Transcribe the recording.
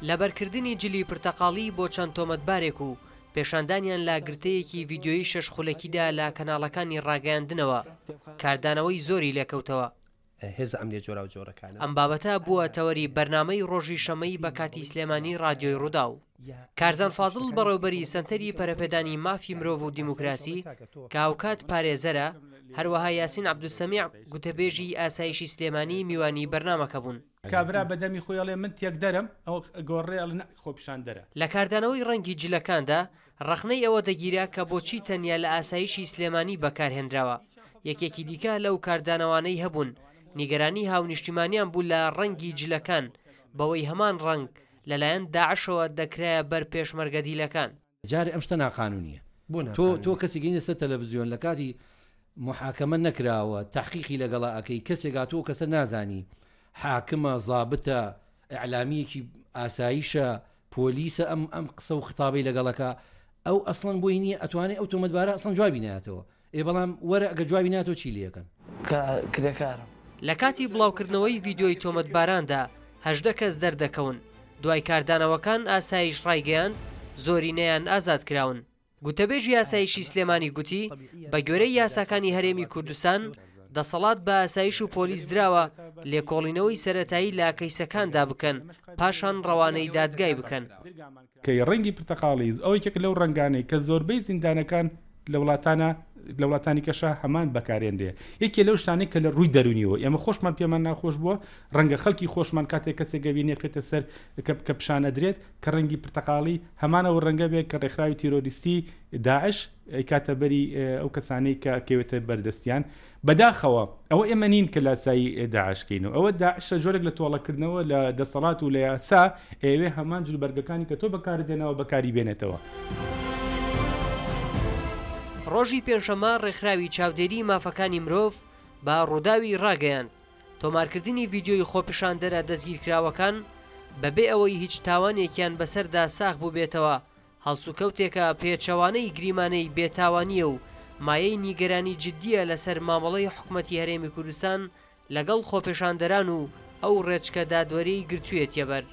لەبەرکردنی جلی پرتەقاڵی بۆ چەند تۆمەتبارێک و پێشاندانیان لە گرتەیەکی ڤیدیۆیی شەش خولەکیدا لە کەناڵەکانی ڕاگەیاندنەوە، کاردانەوەی زۆری لێکەوتەوە. هێزە ئەمنیە جۆراوجۆرەکانە. ئەم بابەتە بووە تەوەری بەرنامەی ڕۆژی شەمەی بە کاتی سلێمانی ڕادیۆی ڕووداو. کارزان فازڵ بەڕێوبەری سەنتەری پەرەپێدانی مافی مرۆڤ و دیموکراسی کە هاوکات پارێزەرە، هەروەها یاسین عەبدولسەمیع گوتەبێژی ئاسایشی سلێمانی میوانی بەرنامەکە بوون. کابرا بە دەمی خۆی ئەڵێ من تێکدەرم، ئەو گۆڕێ ئەڵێ نا خۆپیشاندەرە. لە کاردانەوەی ڕەنگی جلەکاندا ڕەخنەی ئەوە دەگیرا کە بۆچی تەنیا لە ئاسایشی سلێمانی بەکارهێنراوە، یەکێکی دیکە لەو کاردانەوانەی هەبوون نیگەرانی هاونیشتیمانیان بوو لە ڕەنگی جلەکان بەوەی هەمان ڕەنگ لەلایەن داعشەوە دەکرایە بەر پێشمەرگە دیلەکان. جارێ ئەم شتە ناقانونیە بۆ تۆ تۆ ناقانونیە؟ کەسێک گەینە سەر تەلەفزیۆن لە کاتی محاکەمە نەکراوە تەحقیقی لەگەڵا ئەکەی کەسێک هاتووە ئەو کەسە نازانی حاکمە زابتە ئیعلامیەکی ئاسایشە پۆلیسە ئەم ئەم قسە و خطابەی لەگەڵەکە ئەو ئەسڵەن بۆی نییە ئەتوانێ ئەو تۆمەتبارە ئەسڵەن جوابی نایەتەوە ئێ بەڵام وەرە ئەگەر جوابی ناتەوە چی لێکەن. کە کرێکارم. لە کاتی بڵاوکردنەوەی ڤیدیۆی تۆمەتباراندا 18 کەس دەردەکەون، دوای کاردانەوەکان ئاسایش ڕایگەیاند زۆرینەیان ئازادکراون. گوتەبێژی ئاسایشی سلێمانی گوتی، بەگوێرەی یاساکانی هەرێمی کوردستان، دەسەڵات بە ئاسایش و پۆلیس دراوە لێکۆڵینەوەی سەرەتایی لە کەیسەکاندا بکەن، پاشان ڕەوانەی دادگای بکەن. کەی ڕەنگی پرتەقاڵی ئەو یەکێکە لەو ڕەنگانەی کە زۆربەی زیندانەکان لە وڵاتانە لە وڵاتانی کەشە هەمان بەکارێنرێ یەکێ لەو شتانەی کە لە ڕووی دەرونیەوە ئێمە خۆشمان پێمان ناخۆش بووە ڕەنگە خەڵکی خۆشمان کاتێک کەسێک گەبینێ پێتە سەر کە پیشان ئەدرێت کە ڕەنگی پرتەقاڵی هەمان ئەو ڕەنگە بێت کە ڕێکخراوی تیرۆریستی داعش ئەیکاتە بەری ئەو کەسانەی کە کەوێتە بەردەستیان بەداخەوە ئەوە ئێمە نین کە لاسایی داعش کەین و ئەوە داعشە جۆرێک لە تۆڵەکردنەوە لە دەسەڵات و لە یاسا ئەیەوێ هەمان جلوبەرگەکانی کە تۆ بەکارت دێناوە بەکاری بێنێتەوە. ڕۆژی پێنجشەممە ڕێکخراوی چاودێری مافەکانی مرۆڤ بە ڕووداوی ڕاگەیاند، تۆمارکردنی ڤیدیۆی خۆپیشاندەرە دەستگیرکراوەکان بەبێ ئەوەی هیچ تاوانێکیان بەسەردا ساغ بووبێتەوە، هەڵسوکەوتێکە پێچەوانەی گریمانەی بێتاوانییە و مایەی نیگەرانی جددییە لەسەر مامەڵەی حکومەتی هەرێمی کوردستان لەگەڵ خۆپێشاندەران و ئەو ڕێچکە دادوەریەی گرتوویەتیەبەر.